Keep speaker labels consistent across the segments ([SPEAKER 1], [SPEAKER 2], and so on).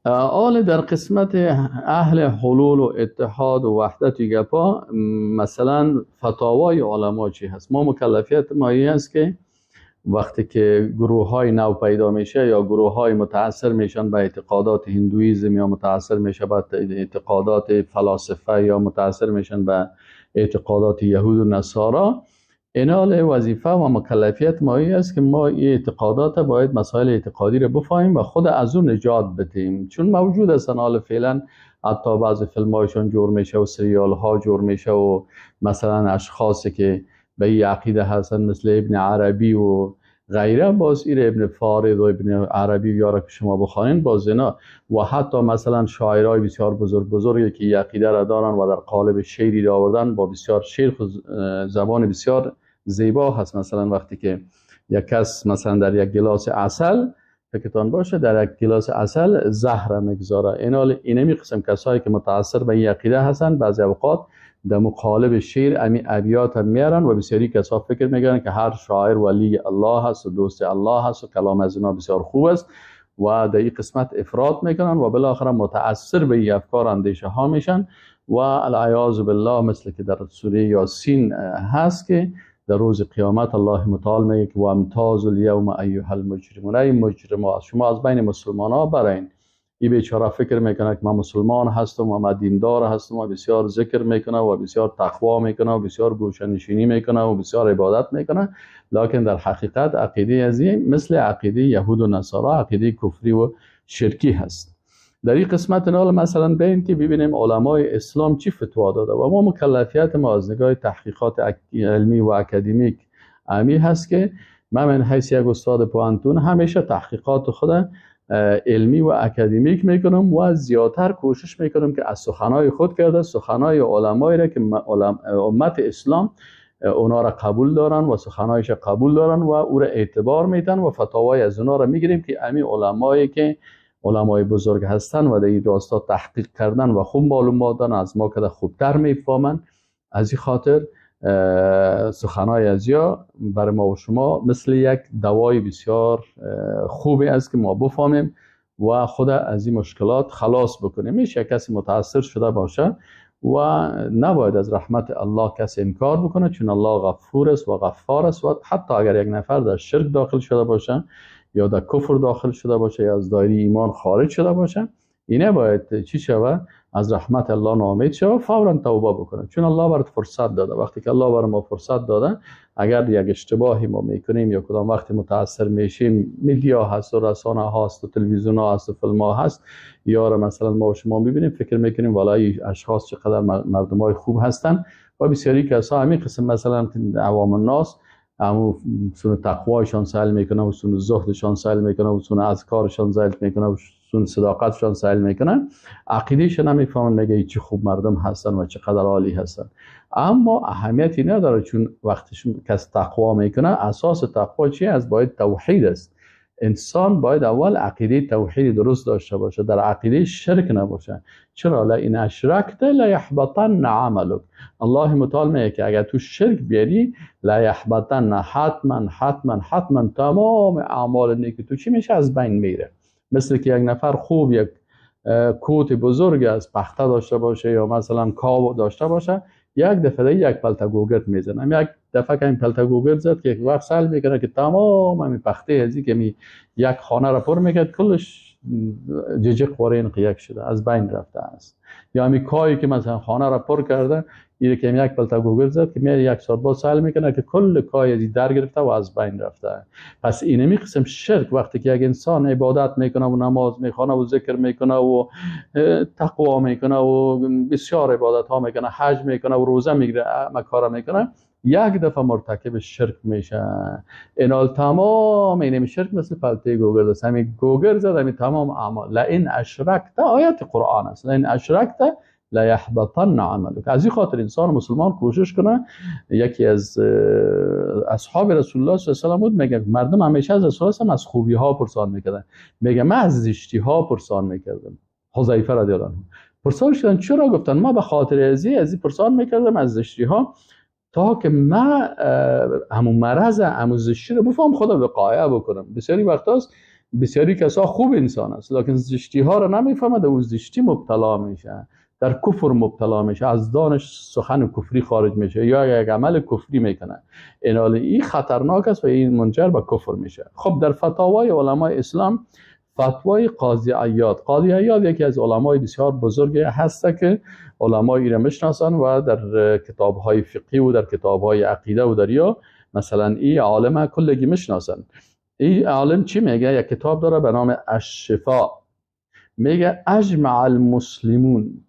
[SPEAKER 1] حال در قسمت اهل حلول و اتحاد و وحدت گپا، مثلا فتاوای علما چی هست؟ ما مکلفیت ما این است که وقتی که گروه های نو پیدا میشه یا گروه های متاثر میشن به اعتقادات هندویزم یا متاثر میشه به اعتقادات فلاسفه یا متاثر میشن به اعتقادات یهود و نصارا، اینال وظیفه و مکلفیت ما این است که ما این اعتقادات باید مسائل اعتقادی رو بفهمیم و خود از اون نجات بدیم، چون موجود هستن حال فعلا حتی بعض فیلم هایشان جور میشه و سریال ها جور میشه و مثلا اشخاصی که به این عقیده هستن مثل ابن عربی و غیره، باز ایر ابن فارض و ابن عربی یارا که شما بخوانین باز اینا و حتی مثلا شاعرای بسیار بزرگ بزرگی که این عقیده را دارن و در قالب شعری را آوردن با بسیار شعر زبان بسیار زیبا هست. مثلا وقتی که یک کس مثلا در یک گلاس عسل، فکرتان باشه، در یک گلاس عسل زهر میگذاره، اینال اینمی قسم کسایی که متاثر به این عقیده هستن بعضی اوقات در مقالب شعر امی ابیات هم میارن و بسیاری کسا فکر میکنن که هر شاعر ولی الله هست و دوست الله هست و کلام از اینا بسیار خوب است و در این قسمت افراط میکنن و بالاخره متاثر به این افکار اندیشه ها میشن و العیاذ بالله، مثل که در سوره یاسین هست که در روز قیامت الله متعال میگه که و امتاز الیوم ایها المجرمون، ای مجرما شما از بین مسلمان ها براین. این بیچاره فکر میکنه که من مسلمان هستم و من دیندار هستم و بسیار ذکر میکنه و بسیار تقوا میکنه و بسیار گوشه‌نشینی میکنه و بسیار عبادت میکنه، لکن در حقیقت عقیده از این مثل عقیده یهود و نصارا، عقیده کفری و شرکی هست. در این قسمت نال مثلا بین که ببینیم علمای اسلام چی فتوا داده و ما مکلفیت ما از نگاه تحقیقات علمی و اکادمیک امی هست که من حیث یک استاد پوهنتون همیشه تحقیقات خود علمی و اکادمیک میکنم و زیادتر کوشش میکنم که از سخنای خود کرده سخنای علمایی را که امت اسلام اونا را قبول دارن و سخنایش قبول دارن و او را اعتبار میتن و فتاوای از اونا را میگیریم که امی علمایی که علمای بزرگ هستن و در این راستا تحقیق کردن و خوب معلومات دارن، از ما که خوبتر میفهمن، از این خاطر سخنای از یا برای ما و شما مثل یک دوای بسیار خوبی است که ما بفهمیم و خود از این مشکلات خلاص بکنیم. میشه کسی متاثر شده باشه و نباید از رحمت الله کسی انکار بکنه، چون الله غفور است و غفار است و حتی اگر یک نفر در شرک داخل شده باشه یا در کفر داخل شده باشه یا از دایره ایمان خارج شده باشه، اینه باید چی شوه؟ از رحمت الله ناامید شوه، فورا توبه بکنه، چون الله برات فرصت داده. وقتی که الله بر ما فرصت داده، اگر یک اشتباهی ما میکنیم یا کدام وقتی متاثر میشیم، media هست و رسانه هست و تلویزیون ها هست و فیلم ها هست، یا را مثلا ما و شما میبینیم فکر میکنیم والله اشخاص چقدر مردم های خوب هستن و بسیاری کسا همین قسم مثلا عوام الناس همو سون تقوایشان سهل میکنه و سون زهدشان سهل میکنه و سون اذکارشان سهل میکنه و سون صداقتشان سهل میکنه، عقیده‌اش نمیفهمن، میگه چه خوب مردم هستن و چقدر عالی هستن، اما اهمیتی نداره، چون وقتی کس تقوا میکنه اساس تقوا چی است؟ باید توحید است. انسان باید اول عقیده توحید درست داشته باشه، در عقیده شرک نباشه. چرا؟ لئن اشرکت لیحبطن عملک. الله متعال میگه که اگر تو شرک بیاری لیحبطن، حتما حتما حتما تمام اعمال نیک تو چی میشه؟ از بین میره. مثل که یک نفر خوب یک کوت بزرگ از پخته داشته باشه یا مثلا کاو داشته باشه، یک دفعه یک پلته گوگرد میزنه، یک دفعه که این پلته گوگرد زد که یک وقت سال میکنه که تمام همین پخته ازی که می یک خانه را پر میکرد کلش ججق وارین یک شده، از بین رفته است. یا همین کایی که مثلا خانه را پر کرده، اینه که یک پلته گوگرد زد که میاد یک ساعت باز سال میکنه که کل کای ازی در گرفته و از بین رفته. پس اینمی قسم شرک وقتی که یک انسان عبادت میکنه و نماز میخوانه و ذکر میکنه و تقوا میکنه و بسیار عبادت ها میکنه، حج میکنه و روزه میگیره، مکاره میکنه، یک دفعه مرتکب شرک میشه. اینال تمام اینمی شرک مثل پلته گوگرد است، همین گوگرد زد همین تمام اعمال. لئن اشرکت، آیت قرآن است، لئن اشرکت لیحبطن عملک. از این خاطر انسان مسلمان کوشش کنه. یکی از اصحاب رسول الله صلی الله علیه و بود، میگه مردم همیشه از رسول الله از خوبی ها پرسان میکردن، میگه من از زشتی ها پرسان میکردم. حذیفه رضی الله عنه پرسان شدن چرا؟ گفتن ما به خاطر از پرسان میکردم از زشتی ها تا که من همون مرض همون زشتی رو بفهم، خدا وقایه بکنم. بسیاری وقت هاست بسیاری کسا خوب انسان است لکن زشتی ها را نمیفهمد، او زشتی مبتلا میشه، در کفر مبتلا میشه، از دانش سخن کفری خارج میشه یا یک عمل کفری میکنه. این خطرناک است و این منجر به کفر میشه. خب در فتاوای علمای اسلام، فتوای قاضی عیاض، قاضی عیاض یکی از علمای بسیار بزرگ هست که علمای ایره میشناسن و در کتاب‌های فقهی و در کتاب‌های عقیده و در یا مثلا این عالم کلگی میشناسن. این عالم چی میگه؟ یک کتاب داره به نام الشفا، میگه اجمع المسلمون.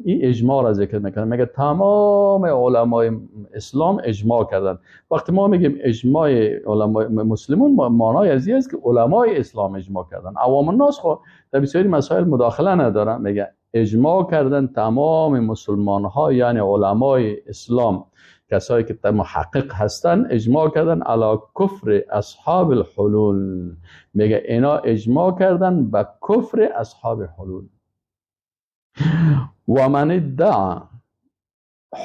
[SPEAKER 1] این اجماع را ذکر میکنه، میگه تمام علمای اسلام اجماع کردن. وقتی ما میگیم اجماع علمای مسلمون، معنای از این است که علمای اسلام اجماع کردن. عوام الناس خب در بسیاری مسائل مداخله ندارن. میگه اجماع کردن تمام مسلمان ها، یعنی علمای اسلام، کسایی که محقق هستن، اجماع کردن علی کفر اصحاب الحلول. میگه اینا اجماع کردن به کفر اصحاب حلول. و من ادعا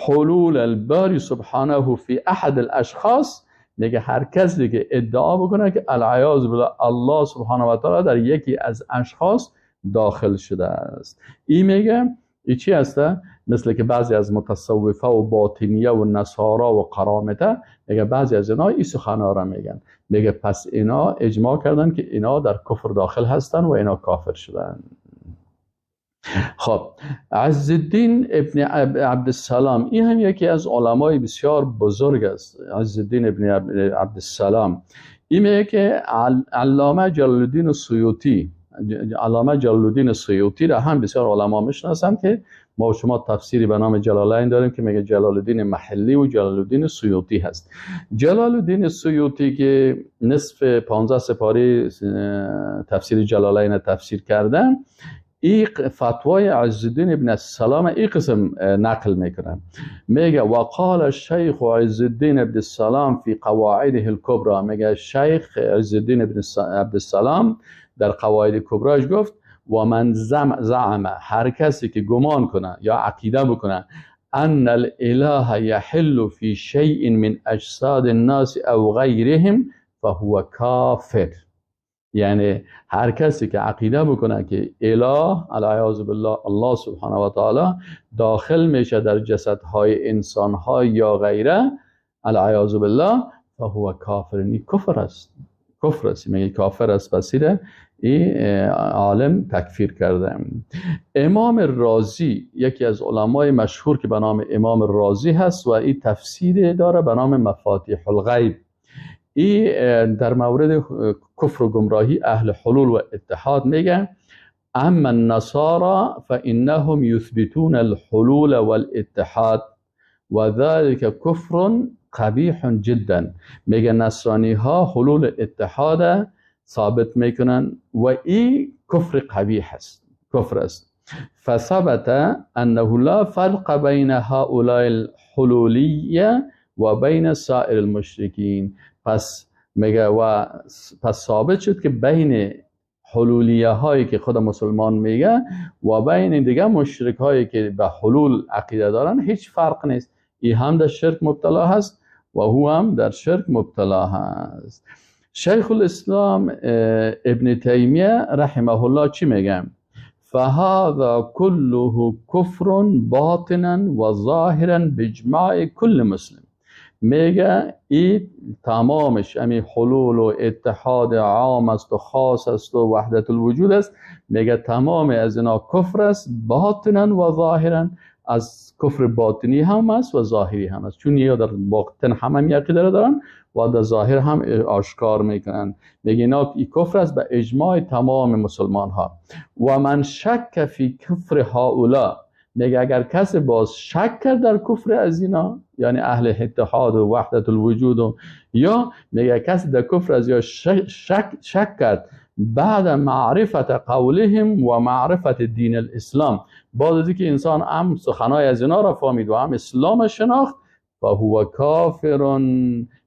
[SPEAKER 1] حلول الباری سبحانه فی احد الاشخاص، میگه هر کسی که ادعا بکنه که العیاذ بالله الله سبحانه و تعالی در یکی از اشخاص داخل شده است، این میگه ای چی هسته؟ مثل که بعضی از متصوفه و باطنیه و نصارا و قرامطه، میگه بعضی از اینا این سخنها را میگن. میگه پس اینا اجماع کردن که اینا در کفر داخل هستن و اینا کافر شدن. خب عز الدین ابن عبدالسلام، این هم یکی از علمای بسیار بزرگ است. عز الدین ابن عبدالسلام این میگه که علامه جلال الدین سیوطی، علامه جلال الدین سیوطی را هم بسیار علما میشناسند که ما و شما تفسیری به نام جلالین داریم که میگه جلال الدین محلی و جلال الدین سیوطی هست. جلال الدین سیوطی که نصف 15 سپاره تفسیر جلالین تفسیر کردن، این فتوای عز الدین ابن السلام این قسم نقل میکنه. میگه وقال الشیخ عز الدین ابن السلام فی قواعده الکبرى، میگه شیخ عز الدین ابن عبدالسلام در قواعد کبراش گفت و من زعم، هر کسی که گمان کنه یا عقیده بکنه ان الاله یحل فی شیء من اجساد الناس او غیرهم فهو کافر. یعنی هر کسی که عقیده بکنه که اله العیاذ بالله الله سبحانه و تعالی داخل میشه در جسدهای انسانها یا غیره، العیاذ بالله فهو کافر، یعنی کفر است، کفر است، میگه کافر است. بسیره این عالم تکفیر کرده. امام رازی یکی از علمای مشهور که به نام امام رازی هست و این تفسیر داره به نام مفاتیح الغیب، این در مورد کفر و گمراهی اهل حلول و اتحاد میگه اما النصارى فانهم يثبتون الحلول والاتحاد وذلك كفر قبیح جدا. میگه نصرانی ها حلول اتحاد ثابت میکنن و این کفر قبیح است، کفر است. فثبت انه لا فرق بین هؤلاء الحلولیه و بین سائر المشرکین. پس میگه و پس ثابت شد که بین حلولیه هایی که خود مسلمان میگه و بین دیگه مشرک هایی که به حلول عقیده دارن هیچ فرق نیست. ای هم در شرک مبتلا هست و هو هم در شرک مبتلا هست. شیخ الاسلام ابن تیمیه رحمه الله چی میگه؟ فهذا كله كفر باطنا و ظاهرا باجماع کل مسلم. میگه این تمامش امی حلول و اتحاد عام است و خاص است و وحدت الوجود است، میگه تمام از اینا کفر است باطنا و ظاهرا، از کفر باطنی هم است و ظاهری هم است، چون یا در باطن هم هم عقیده دارن و در ظاهر هم آشکار میکنن. میگه اینا کفر است به اجماع تمام مسلمان ها. و من شک فی کفر هؤلاء، میگه اگر کسی باز شک کرد در کفر از اینا، یعنی اهل اتحاد و وحدت الوجود و یا میگه کسی در کفر از یا شک کرد بعد معرفت قولهم و معرفت دین الاسلام، بعد از اینکه انسان هم سخنای از اینا را فهمید و هم اسلام شناخت، و هو کافر،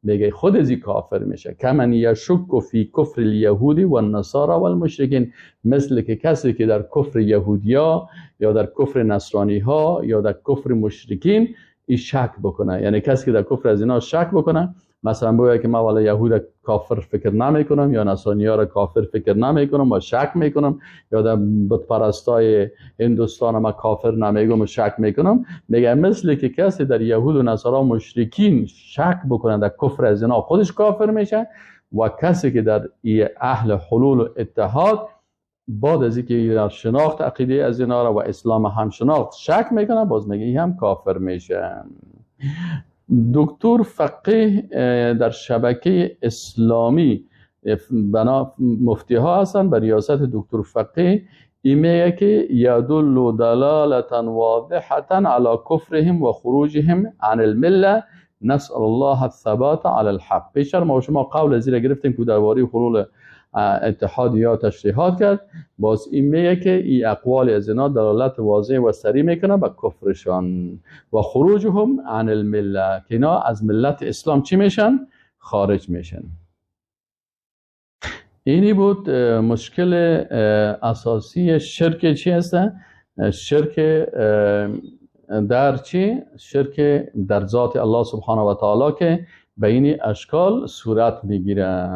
[SPEAKER 1] میگه خود از کافر میشه. کمن یشک فی کفر الیهود و النصارى و المشرکین، مثل که کسی که در کفر یهودیا یا در کفر نصرانی ها یا در کفر مشرکین ای شک بکنه، یعنی کسی که در کفر از اینا شک بکنه مثلا بگه که من والا یهود کافر فکر نمیکنم یا نصرانی ها را کافر فکر نمیکنم و شک میکنم، یا در بت پرستای هندوستان ما کافر نمیگم و شک میکنم، میگه مثل که کسی در یهود و نصارا مشرکین شک بکنه در کفر از اینا خودش کافر میشه، و کسی که در اهل حلول و اتحاد بعد از اینکه در شناخت عقیده از اینا را و اسلام هم شناخت شک میکنه، باز میگه این هم کافر میشه. دکتر فقیه در شبکه اسلامی بنا مفتی ها هستن بر ریاست دکتر فقیه، این میگه که یدل دلالة واضحة على کفرهم و خروجهم عن المله، نسأل الله الثبات على الحق. پیشتر ما شما قول ازی ره گرفتیم که درباره حلول اتحاد یا تشریحات کرد، باز این میگه که این اقوال از اینا دلالت واضح و صریح میکنه به کفرشان و خروجهم عن المله، که اینا از ملت اسلام چی میشن؟ خارج میشن. اینی بود مشکل اساسی شرک چی هست؟ شرک در چی؟ شرک در ذات الله سبحانه و تعالی که به این اشکال صورت میگیره.